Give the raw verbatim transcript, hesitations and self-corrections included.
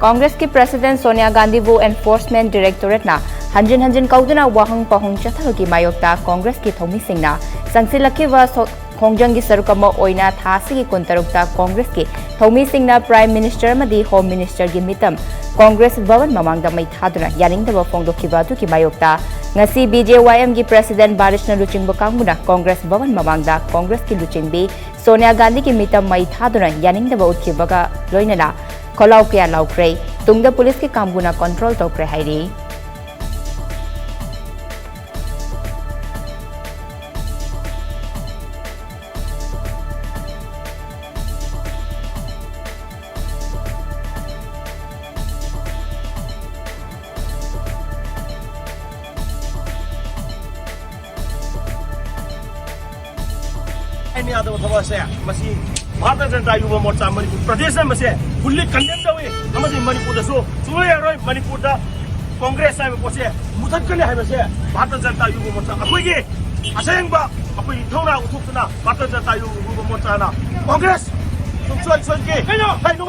ꯀꯣꯡꯒ꯭ꯔꯦꯁꯀꯤ president Sonia ꯒꯥꯟꯙꯤꯕꯨ enforcement ꯗꯥꯏꯔꯦꯛꯇꯣꯔꯦꯠꯅ ꯍꯟꯖꯤꯟ ꯍꯟꯖꯤꯟ ꯀꯧꯗꯨꯅ ꯋꯥꯍꯪ ꯄꯥꯎꯍꯪ ꯆꯠꯊꯕꯒꯤ ꯃꯥꯌꯣꯛꯇ ꯀꯣꯡꯒ꯭ꯔꯦꯁꯀꯤ ꯊꯧꯃꯤꯁꯤꯡꯅ ꯆꯪꯁꯤꯜꯂꯛꯈꯤꯕ ꯁꯣ-, ꯈꯣꯡꯖꯪꯒꯤ ꯁꯔꯨꯛ ꯑꯃ ꯑꯣꯏꯅ ꯊꯥ ꯑꯁꯤꯒꯤ ꯀꯨꯟꯇꯔꯨꯛꯇ ꯀꯣꯡꯒ꯭ꯔꯦꯁꯀꯤ ꯊꯧꯃꯤꯁꯤꯡꯅ ꯄ꯭ꯔꯥꯏꯝ ꯃꯤꯅꯤꯁꯇꯔ ꯑꯃꯗꯤ ꯍꯣꯝ ꯃꯤꯅꯤꯁꯇꯔꯒꯤ ꯃꯤꯇꯝ ꯀꯣꯡꯒ꯭ꯔꯦꯁ ꯚꯕꯟ ꯃꯃꯥꯡꯗ ꯃꯩ ꯊꯥꯗꯨꯅ ꯌꯥꯅꯤꯡꯗꯕ ꯐꯣꯡꯗꯣꯛꯈꯤꯕ ꯑꯗꯨꯒꯤ ꯃꯥꯌꯣꯛꯇ ꯉꯁꯤ ꯕꯤ ꯖꯦ ꯋꯥꯏ ꯑꯦꯝꯒꯤ ꯄ꯭ꯔꯦꯁꯤꯗꯦꯟꯠ ꯕꯥꯔꯤꯁꯅ ꯂꯨꯆꯤꯡꯕ ꯀꯥꯡꯕꯨꯅ ꯀꯣꯡꯒ꯭ꯔꯦꯁ ꯚꯕꯟ ꯃꯃꯥꯡꯗ ꯀꯣꯡꯒ꯭ꯔꯦꯁꯀꯤ ꯂꯨꯆꯤꯡꯕꯤ ꯁꯣꯅꯤꯌꯥ ꯒꯥꯟꯙꯤꯒꯤ ꯃꯤꯇꯝ ꯃꯩ ꯊꯥꯗꯨꯅ ꯌꯥꯅꯤꯡꯗꯕ ꯎꯠꯈꯤꯕꯒ ꯂꯣꯏꯅꯅ ꯈꯣꯜꯂꯥꯎ ꯀꯌꯥ ꯂꯥꯎꯈ꯭ꯔꯦ꯫ ꯇꯨꯡꯗ ꯄꯨꯂꯤꯁꯀꯤ ꯀꯥꯡꯕꯨꯅ ꯀꯟꯇ꯭ꯔꯣꯜ ꯇꯧꯈ꯭ꯔꯦ ꯍꯥꯏꯔꯤ꯫ ꯑꯩꯅ ꯌꯥꯗꯕ ꯊꯕꯛ ꯑꯁꯦ, ꯃꯁꯤ ꯚꯥꯔꯇꯤꯌ ꯖꯅꯇꯥ ꯌꯨꯕ ꯃꯣꯔꯆꯥ ꯃꯅꯤꯄꯨꯔ ꯄ꯭ꯔꯗꯦꯁꯅ ꯃꯁꯦ fully condemn ꯇꯧꯏ, ꯑꯃꯗꯤ ꯃꯅꯤꯄꯨꯔꯗꯁꯨ ꯁꯨꯡꯌꯥ ꯌꯥꯔꯣꯏ꯫ ꯃꯅꯤꯄꯨꯔꯗ ꯀꯣꯡꯒ꯭ꯔꯦꯁ ꯍꯥꯏꯕ ꯄꯣꯠꯁꯦ ꯃꯨꯊꯠꯀꯅꯤ ꯍꯥꯏꯕꯁꯦ ꯚꯥꯔꯇꯤꯌ ꯖꯅꯇꯥ ꯌꯨꯕ ꯃꯣꯔꯆꯥ ꯑꯩꯈꯣꯏꯒꯤ ꯑꯁꯦꯡꯕ ꯑꯩꯈꯣꯏ ꯏꯊꯧꯅꯥ ꯎꯠꯊꯣꯛꯇꯨꯅ ꯚꯥꯔꯇꯤꯌ ꯖꯅꯇꯥ ꯌꯨꯕ ꯃꯣꯔꯆꯥꯅ ꯀꯣꯡꯒ꯭ꯔꯦꯁ ꯁꯨꯡꯁꯣꯏ ꯁꯣꯏꯗꯦ꯫ ꯀꯩꯅꯣ? ꯀꯩꯅꯣ?